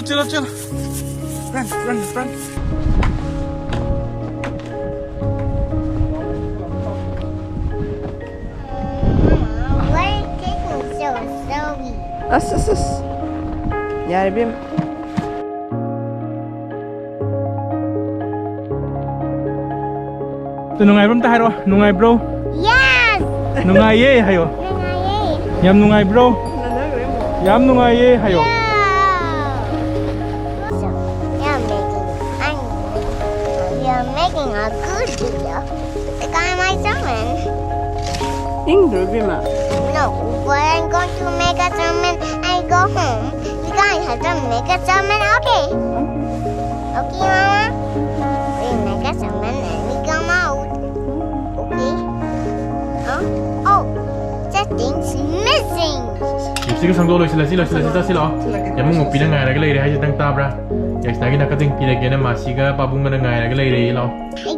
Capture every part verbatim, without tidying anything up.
चलो, चलो। Run, run, run. Why taking so slowly? ꯑꯁ, ꯑꯁ, ꯑꯁ꯫ ꯌꯥꯔꯦ, ꯏꯕꯦꯝꯃ꯫ ꯑꯗꯨ ꯅꯨꯡꯉꯥꯏꯕ꯭ꯔꯣ? ꯑꯝꯇ ꯍꯥꯏꯔꯛꯑꯣ꯫ ꯅꯨꯡꯉꯥꯏꯕ꯭ꯔꯣ? Yes! ꯅꯨꯡꯉꯥꯏꯌꯦ ꯍꯥꯏꯌꯣ꯫ ꯅꯨꯡꯉꯥꯏꯌꯦ꯫ ꯌꯥꯝ ꯅꯨꯡꯉꯥꯏꯕ꯭ꯔꯣ? ꯌꯥꯝ ꯅꯨꯡꯉꯥꯏꯌꯦ ꯍꯥꯏꯌꯣ꯫ Yeah. So, we are making, I'm, we are making a good video. Look at my salmon. ꯏꯪꯗ꯭ꯔꯣ, ꯏꯕꯦꯝꯃ? No, but I'm going to make a salmon and go home. You guys have to make a salmon, okay? Okay, Mama? We make a salmon and we come out. Okay? Huh? Oh, that thing's missing. ꯂꯤꯞꯁꯇꯤꯛꯀ ꯁꯪꯗꯣꯛ ꯂꯣꯏꯁꯤꯜꯂꯁꯤ, ꯂꯣꯏꯁꯤꯜꯂꯁꯤ, ꯆꯠꯁꯤ ꯂꯥꯛꯑꯣ꯫ ꯌꯥꯝꯕꯨꯡ ꯉꯣꯛꯄꯤꯅ ꯉꯥꯏꯔꯒ ꯂꯩꯔꯦ ꯍꯥꯏꯁꯤꯗꯪ ꯇꯥꯕ꯭ꯔꯥ? ꯌꯥꯏꯁꯅꯥꯒꯤ ꯅꯥꯀꯊꯦꯡ ꯄꯤꯔꯒꯦꯅ ꯃꯥꯁꯤꯒ ꯄꯥꯕꯨꯡꯒꯅ ꯉꯥꯏꯔꯒ ꯂꯩꯔꯦ ꯂꯥꯛꯑꯣ꯫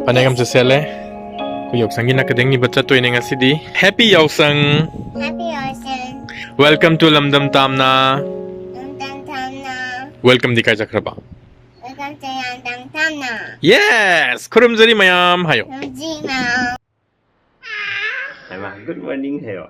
ꯐꯅꯦꯛ ꯑꯃꯁꯨ ꯁꯦꯠꯂꯦ꯫ ꯑꯩꯈꯣꯏ ꯌꯥꯎꯁꯪꯒꯤ ꯅꯥꯀꯊꯦꯡꯅꯤꯕ ꯆꯠꯇꯣꯏꯅꯦ ꯉꯁꯤꯗꯤ꯫ Happy ꯌꯥꯎꯁꯪ! Happy Yawsang. Welcome to ꯂꯝꯗꯝ ꯇꯥꯝꯅ꯫ ꯂꯝꯗꯝ ꯇꯥꯝꯅ꯫ Welcomeꯗꯤ ꯀꯥꯏ ꯆꯠꯈ꯭ꯔꯕ? Welcome to ꯂꯝꯗꯝ ꯇꯥꯝꯅ꯫ Yes! ꯈꯨꯔꯨꯝꯖꯔꯤ ꯃꯌꯥꯝ ꯍꯥꯏꯌꯣ꯫ ꯈꯨꯔꯨꯝꯖꯔꯤ ꯃꯌꯥꯝ꯫ ꯍꯩꯃꯥ, good morning ꯍꯥꯏꯌꯣ꯫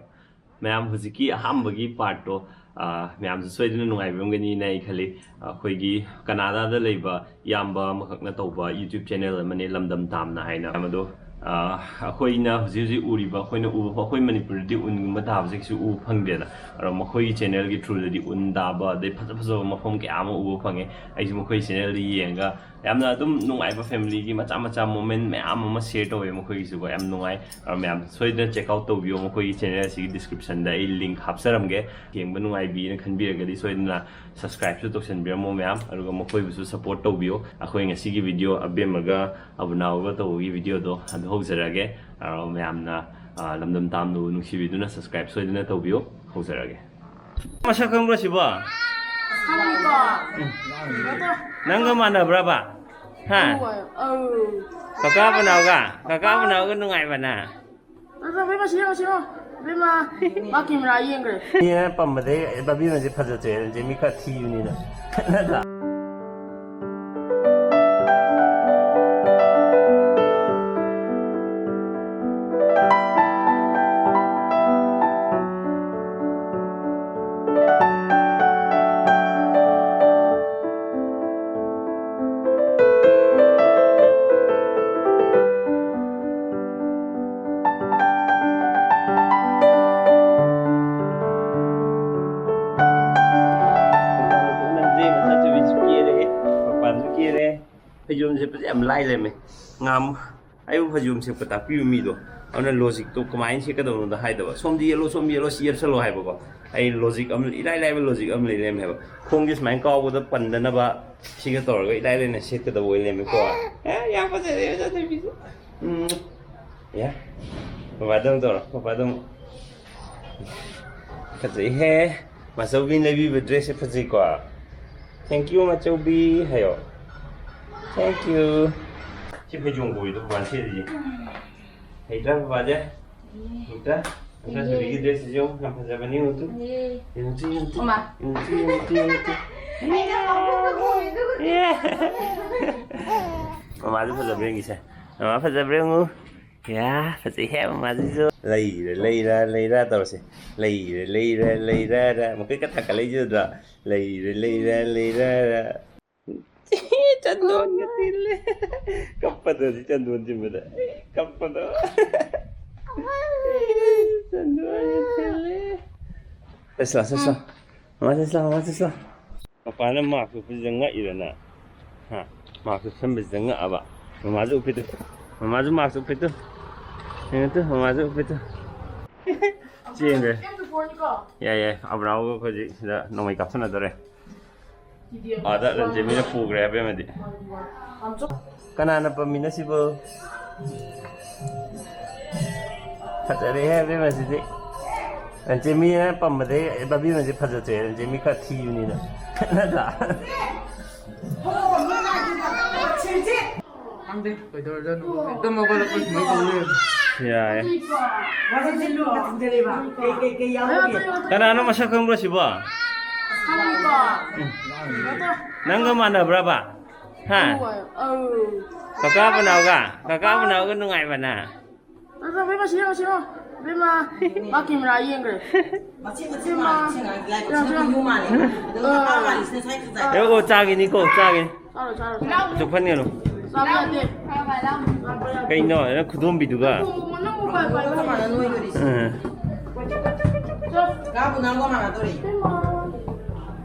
ꯃꯌꯥꯝ ꯍꯧꯖꯤꯛꯀꯤ ꯑꯍꯥꯟꯕꯒꯤ partꯇꯣ, ꯑ, ꯃꯌꯥꯝꯁꯨ ꯁꯣꯏꯗꯅ ꯅꯨꯡꯉꯥꯏꯕꯤꯔꯝꯒꯅꯤꯅ ꯑꯩ ꯈꯜꯂꯤ꯫ ꯑꯩꯈꯣꯏꯒꯤ ꯀꯅꯥꯗꯥꯗ ꯂꯩꯕ ꯏꯌꯥꯝꯕ ꯑꯃꯈꯛꯅ ꯇꯧꯕ YouTube channel ꯑꯃꯅꯤ, ꯂꯝꯗꯝ ꯇꯥꯝꯅ ꯍꯥꯏꯅ꯫ ꯃꯗꯣ, ꯑ, ꯑꯩꯈꯣꯏꯅ ꯍꯧꯖꯤꯛ ꯍꯧꯖꯤꯛ ꯎꯔꯤꯕ, ꯑꯩꯈꯣꯏꯅ ꯎꯕ, ꯑꯩꯈꯣꯏ ꯃꯅꯤꯄꯨꯔꯗꯗꯤ ꯎꯟꯒꯨꯝꯕ ꯇꯥꯕꯁꯦ ꯀꯩꯁꯨ ꯎꯕ ꯐꯪꯗꯦꯅ꯫ ꯑꯗꯣ ꯃꯈꯣꯏꯒꯤ channelꯒꯤ throughꯗꯗꯤ ꯎꯟ ꯇꯥꯕ, ꯑꯗꯩ ꯐꯖ ꯐꯖꯕ ꯃꯐꯝ ꯀꯌꯥ ꯑꯃ ꯎꯕ ꯐꯪꯉꯦ꯫ ꯑꯩꯁꯨ ꯃꯈꯣꯏꯒꯤ channelꯗ ꯌꯦꯡꯉꯒ ꯌꯥꯝꯅ ꯑꯗꯨꯝ ꯅꯨꯡꯉꯥꯏꯕ familyꯒꯤ ꯃꯆꯥ ꯃꯆꯥ moment ꯃꯌꯥꯝ ꯑꯃ share ꯇꯧꯋꯦ ꯃꯈꯣꯏꯒꯤꯁꯨꯀꯣ꯫ ꯌꯥꯝ ꯅꯨꯡꯉꯥꯏ꯫ ꯑꯗꯣ ꯃꯌꯥꯝ ꯁꯣꯏꯗꯅ check out ꯇꯧꯕꯤꯌꯣ ꯃꯈꯣꯏꯒꯤ channel ꯑꯁꯤꯒꯤ descriptionꯗ ꯑꯩ link ꯍꯥꯞꯆꯔꯝꯒꯦ꯫ ꯌꯦꯡꯕ ꯅꯨꯡꯉꯥꯏꯕꯤꯅ ꯈꯟꯕꯤꯔꯒꯗꯤ ꯁꯣꯏꯗꯅ subscribeꯁꯨ ꯇꯧꯁꯟꯕꯤꯔꯝꯃꯣ ꯃꯌꯥꯝ, ꯑꯗꯨꯒ ꯃꯈꯣꯏꯕꯨꯁꯨ support ꯇꯧꯕꯤꯌꯣ꯫ ꯑꯩꯈꯣꯏ ꯉꯁꯤꯒꯤ video ꯑꯕꯦꯝꯃꯒ ꯑꯕꯨꯅꯥꯎꯒ ꯇꯧꯕꯒꯤ videoꯗꯣ ꯑꯗꯨ ꯍꯧꯖꯔꯒꯦ꯫ ꯑꯗꯣ ꯃꯌꯥꯝꯅ, ꯑ, ꯂꯝꯗꯝ ꯇꯥꯝꯅꯕꯨ ꯅꯨꯡꯁꯤꯕꯤꯗꯨꯅ subscribe ꯁꯣꯏꯗꯅ ꯇꯧꯕꯤꯌꯣ꯫ ꯍꯧꯖꯔꯒꯦ꯫ ꯃꯁꯛ ꯈꯪꯕ꯭ꯔꯣ ꯁꯤꯕꯣ? ꯈꯪꯉꯤꯀꯣ꯫ ꯅꯪꯒ ꯃꯥꯟꯅꯕ꯭ꯔꯕ? ꯍꯥ? ꯑꯧ, ꯑꯧ꯫ ꯀꯀꯥ ꯃꯅꯥꯎꯒ? ꯀꯀꯥ ꯃꯅꯥꯎꯒ ꯅꯨꯡꯉꯥꯏꯕꯅ? ꯑꯗꯣ ꯏꯕꯦꯝꯃ, ꯁꯤ ꯌꯦꯡꯉꯣ, ꯁꯤ ꯌꯦꯡꯉꯣ꯫ ꯏꯕꯦꯝꯃ, ꯃꯥ ꯀꯦꯃꯦꯔꯥ ꯌꯦꯡꯈ꯭ꯔꯦ꯫ ꯃꯤꯅ ꯄꯝꯕꯗꯩ ꯕꯕꯤꯃꯁꯦ ꯐꯖꯗ꯭ꯔꯦ, ꯃꯤ ꯈꯔ ꯊꯤꯕꯅꯤꯅ꯫ ꯅꯠꯇ꯭ꯔꯥ? ꯃꯆꯥꯁꯨ ꯀꯦꯔꯦ, ꯃꯄꯥꯟꯁꯨ ꯀꯦꯔꯦ꯫ ꯐꯩꯖꯣꯝ ꯁꯦꯠꯄꯁꯦ ꯌꯥꯝ ꯂꯥꯏ ꯂꯩꯔꯝꯃꯦ꯫ ꯉꯥꯃꯨ ꯑꯩꯕꯨ ꯐꯩꯖꯣꯝ ꯁꯦꯠꯄ ꯇꯥꯛꯄꯤꯕ ꯃꯤꯗꯣ, ꯑꯗꯨꯅ ꯂꯣꯖꯤꯛꯇꯣ ꯀꯃꯥꯏꯅ ꯁꯦꯠꯀꯗꯕꯅꯣꯗ ꯍꯥꯏꯗꯕ꯫ "ꯁꯣꯝꯗꯤ ꯌꯦꯜꯂꯣ, ꯁꯣꯝꯗꯤ ꯌꯦꯜꯂꯣ, ꯁꯤ ꯌꯦꯞꯁꯜꯂꯣ" ꯍꯥꯏꯕꯀꯣ꯫ ꯑꯩ ꯂꯣꯖꯤꯛ ꯑꯃ, ꯏꯂꯥꯏ ꯂꯥꯏꯕ ꯂꯣꯖꯤꯛ ꯑꯃ ꯂꯩ ꯂꯩꯔꯝꯃꯦ ꯍꯥꯏꯕ꯫ ꯈꯣꯡꯁꯦ ꯁꯨꯃꯥꯏꯅ ꯀꯥꯎꯕꯗ ꯄꯟꯗꯅꯕ ꯁꯤꯒ ꯇꯧꯔꯒ ꯏꯂꯥꯏ ꯂꯥꯏꯅ ꯁꯦꯠꯀꯗꯕ ꯑꯣꯏ ꯂꯩꯔꯝꯃꯦꯀꯣ꯫ ꯑꯦ, ꯌꯥꯝ ꯐꯖꯩ, ꯏꯆꯥꯅꯨꯄꯤꯁꯦ꯫ ꯎꯝ꯫ ꯌꯥ꯫ ꯕꯕꯥꯗ ꯑꯃꯨꯛ ꯇꯧꯔꯣ, ꯕꯕꯥꯗ ꯑꯃꯨꯛ꯫ ꯐꯖꯩꯍꯦ꯫ ꯃꯆꯧꯕꯤꯅ ꯂꯩꯕꯤꯕ ꯗ꯭ꯔꯦꯁꯁꯦ ꯐꯖꯩꯀꯣ꯫ "Thank you, ꯃꯆꯧꯕꯤ" ꯍꯥꯏꯌꯣ꯫ "Thank you"꯫ ꯁꯤ ꯐꯩꯖꯣꯝ ꯀꯧꯏꯗꯣ ꯕꯕꯥꯅ ꯁꯦꯠꯂꯤꯁꯦ꯫ ꯍꯩꯇ꯭ꯔꯥ ꯕꯕꯥꯁꯦ? ꯍꯩꯇ꯭ꯔꯥ? ꯃꯆꯥꯁꯨꯕꯤꯒꯤ ꯗ꯭ꯔꯦꯁꯁꯤꯁꯨ ꯌꯦꯡꯉꯨ, ꯌꯥꯝ ꯐꯖꯕꯅꯤ, ꯌꯦꯡꯉꯨ ꯇꯨ꯫ ꯌꯦꯡꯉꯨ ꯇꯨ, ꯌꯦꯡꯉꯨ ꯇꯨ꯫ ꯑꯃ꯫ ꯌꯦꯡꯉꯨ ꯇꯨ, ꯌꯦꯡꯉꯨ ꯇꯨ, ꯌꯦꯡꯉꯨ ꯇꯨ꯫ ꯃꯃꯥꯁꯨ ꯐꯖꯕ꯭ꯔꯥ ꯌꯦꯡꯒꯦꯁꯦ꯫ ꯃꯃꯥ ꯐꯖꯕ꯭ꯔꯥ ꯌꯦꯡꯉꯨ꯫ ꯌꯥ, ꯐꯖꯩꯍꯦ ꯃꯃꯥꯁꯤꯁꯨ꯫ "ꯂꯩꯔ ꯂꯩꯔ ꯂꯩꯔ" ꯇꯧꯔꯁꯦ꯫ "ꯂꯩꯔ ꯂꯩꯔ ꯂꯩꯔ ꯔ"꯫ ꯃꯈꯣꯏ ꯀꯊꯛꯀ ꯂꯩꯖꯗ꯭ꯔꯣ? "ꯂꯩꯔ ꯂꯩꯔ ꯂꯩꯔ ꯔ"꯫ ꯆꯟꯗꯣꯟꯒ ꯊꯤꯜꯂꯦ꯫ ꯀꯞꯄꯗꯗꯤ ꯆꯟꯗꯣꯟ ꯊꯤꯟꯕꯗ꯫ ꯀꯞꯄꯗꯣ꯫ ꯆꯟꯗꯣꯟꯒ ꯊꯤꯜꯂꯦ꯫ ꯆꯠꯁꯤ ꯂꯥꯎ, ꯆꯠꯁꯤ ꯂꯥꯎ꯫ ꯃꯃꯥ ꯆꯠꯁꯤ ꯂꯥꯎ, ꯃꯃꯥ ꯆꯠꯁꯤ ꯂꯥꯎ꯫ ꯃꯄꯥꯅ ꯃꯥꯛꯁ ꯎꯞꯄꯁꯤꯗ ꯉꯛꯏꯔꯅ? ꯍꯥ? ꯃꯥꯛꯁ ꯎꯞꯁꯟꯕꯁꯤꯗ ꯉꯛꯑꯕ? ꯃꯃꯥꯁꯨ ꯎꯞꯄꯤꯗꯨ꯫ ꯃꯃꯥꯁꯨ ꯃꯥꯛꯁ ꯎꯞꯄꯤꯗꯨ꯫ ꯌꯦꯡꯉꯨ ꯇꯨ, ꯃꯃꯥꯁꯨ ꯎꯞꯄꯤꯗꯨ꯫ ꯆꯦꯟꯈ꯭ꯔꯦ꯫ ꯌꯥꯏ, ꯌꯥꯏ꯫ ꯑꯕ꯭ꯔꯥꯍꯝꯒ ꯑꯩꯈꯣꯏ ꯍꯧꯖꯤꯛ ꯁꯤꯗ ꯅꯣꯡꯃꯩ ꯀꯥꯞꯊꯅꯗꯣꯔꯦ꯫ ꯑꯥꯗ ꯂꯟꯆꯦꯟꯕꯤꯅ ꯄꯨꯈ꯭ꯔꯦ ꯑꯕꯦꯝꯃꯗꯤ꯫ ꯀꯅꯥꯅ ꯄꯝꯃꯤꯅꯣ ꯁꯤꯕꯨ? ꯐꯖꯔꯦꯍꯦ ꯑꯕꯦꯝꯃꯁꯤꯗꯤ꯫ ꯂꯟꯆꯦꯟꯕꯤꯅ ꯄꯝꯕꯗꯩ ꯕꯕꯤꯃꯁꯤ ꯐꯖꯗ꯭ꯔꯦ, ꯂꯟꯆꯦꯟꯕꯤ ꯈꯔ ꯊꯤꯕꯅꯤꯅ꯫ ꯅꯠꯇ꯭ꯔꯥ? ꯈꯪꯗꯦ, ꯀꯩꯗꯧꯔꯖꯥꯠꯅꯣ ꯈꯪꯗꯦ꯫ ꯇꯨꯝ ꯍꯧꯒꯠꯂꯛꯄ ꯁꯨꯃꯥꯏꯅ ꯇꯧ ꯂꯩꯔꯝꯃꯦ꯫ ꯌꯥꯔꯦ꯫ ꯀꯅꯥꯅꯣ ꯃꯁꯛ ꯈꯪꯕ꯭ꯔꯣ ꯁꯤꯕꯣ? ꯅꯪꯒ ꯃꯥꯟꯅꯕ꯭ꯔꯕ? ꯍꯥ? ꯀꯀꯥ ꯃꯅꯥꯎꯒ? ꯀꯀꯥ ꯃꯅꯥꯎꯒ ꯅꯨꯡꯉꯥꯏꯕꯅ? ꯏꯕꯦꯝꯃ, ꯁꯤꯔꯣ, ꯁꯤꯔꯣ꯫ ꯏꯕꯦꯝꯃ, ꯃꯥ ꯀꯦꯃꯦꯔꯥ ꯌꯦꯡꯈ꯭ꯔꯦ꯫ ꯃꯆꯤꯟ ꯃꯆꯤꯟ ꯃꯥꯜꯂꯦ, ꯁꯤ ꯑꯉꯥꯡꯁꯦ ꯂꯥꯏ ꯄꯛꯆꯕ ꯌꯨꯝ ꯃꯥꯜꯂꯦ꯫ ꯑꯗꯨꯒ ꯃꯄꯥ ꯃꯥꯜꯂꯤꯁꯤꯅ ꯁ꯭ꯋꯥꯏ ꯈꯖꯥꯏ꯫ ꯑꯦ, ꯑꯣ, ꯆꯥꯒꯤꯅꯤꯀꯣ, ꯆꯥꯒꯦ꯫ ꯆꯥꯔꯣ, ꯆꯥꯔꯣ, ꯆꯥꯔꯣ꯫ ꯆꯨꯞꯍꯟꯒꯅꯨ꯫ ꯆꯥꯕ ꯌꯥꯗꯦ꯫ ꯀꯩꯅꯣ, ꯅꯪ ꯈꯨꯗꯣꯝꯕꯤꯗꯨꯒ? ꯑꯣ, ꯅꯪ ꯃꯣꯕꯥꯏꯜ ꯄꯥꯏꯕ ꯃꯥꯜꯂꯦ꯫ ꯎꯝ꯫ ꯆꯣ꯫ ꯀꯥꯕꯨ ꯅꯪꯒ ꯃꯥꯟꯅꯗꯣꯔꯤ꯫ ꯏꯕꯦꯝꯃ꯫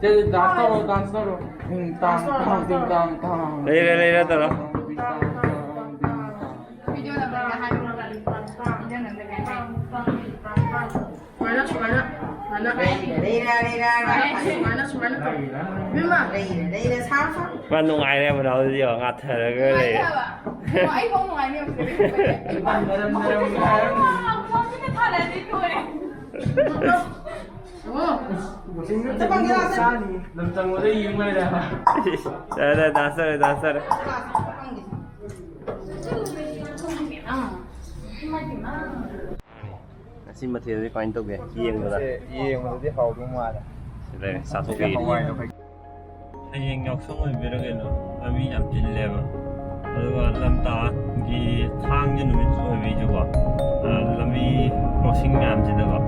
ꯗꯥꯟꯁ ꯇꯧꯔꯣ, ꯗꯥꯟꯁ ꯇꯧꯔꯣ꯫ ꯎꯝ, ꯇꯥꯡ, ꯇꯥꯡ, ꯇꯤꯡ, ꯇꯥꯡ, ꯇꯥꯡ꯫ ꯂꯩꯔꯦ, ꯂꯩꯔꯦ, ꯇꯧꯔꯣ꯫ ꯁꯨꯃꯥꯏꯅ, ꯁꯨꯃꯥꯏꯅ, ꯁꯨꯃꯥꯏꯅ꯫ ꯂꯩꯔꯦ, ꯂꯩꯔꯦ, ꯂꯩꯔꯦ, ꯂꯩꯔꯦ꯫ ꯁꯨꯃꯥꯏꯅ, ꯁꯨꯃꯥꯏꯅ ꯇꯧ꯫ ꯏꯕꯦꯝꯃ꯫ ꯂꯩꯔꯦ, ꯂꯩꯔꯦ, ꯁꯥꯎ, ꯁꯥꯎ꯫ ꯃꯥ ꯅꯨꯡꯉꯥꯏꯔꯦ, ꯃꯅꯥꯎꯗꯤ ꯌꯦꯡꯉꯣ, ꯉꯥꯊꯔꯒ ꯂꯩꯔꯦ꯫ ꯅꯨꯡꯉꯥꯏꯇꯦ ꯍꯥꯏꯕ꯫ ꯑꯩ ꯐꯥꯎ ꯅꯨꯡꯉꯥꯏꯅꯤ ꯍꯧꯖꯤꯛ꯫ ꯃꯥ ꯐꯣꯟꯁꯤꯅ ꯊꯥꯔꯗꯤ ꯂꯣꯏꯔꯦ꯫ ꯂꯝ ꯆꯪꯕꯗ ꯌꯦꯡ ꯂꯩꯔꯦ ꯍꯥꯏꯕ꯫ ꯌꯥꯔꯦ, ꯌꯥꯔꯦ, ꯗꯥꯟꯁ ꯇꯧꯔꯦ, ꯗꯥꯟꯁ ꯇꯧꯔꯦ꯫ ꯉꯁꯤ ꯃꯊꯦꯜꯁꯦ ꯀꯃꯥꯏꯅ ꯇꯧꯒꯦ? ꯌꯦꯡꯕꯗ? ꯁꯦ, ꯌꯦꯡꯕꯗꯗꯤ ꯍꯥꯎꯗꯧ ꯃꯥꯜꯂꯦ꯫ ꯁꯤꯗ ꯆꯥꯊꯣꯛꯄꯤꯒꯦ꯫ ꯍꯋꯥꯏꯗꯣ ꯀꯩ- ꯍꯌꯦꯡ ꯌꯥꯎꯁꯪ ꯑꯣꯏꯕꯤꯔ ꯀꯩꯅꯣ, ꯂꯝꯕꯤ ꯌꯥꯝ ꯆꯤꯜꯂꯦꯕ꯫ ꯑꯗꯨꯒ ꯂꯝꯇꯥꯒꯤ ꯊꯥꯡꯖ ꯅꯨꯃꯤꯠꯁꯨ ꯑꯣꯏꯕꯤꯁꯨꯀꯣ, ꯑ, ꯂꯝꯕꯤ ꯀ꯭ꯔꯣꯁꯤꯡ ꯃꯌꯥꯝꯁꯤꯗꯀꯣ,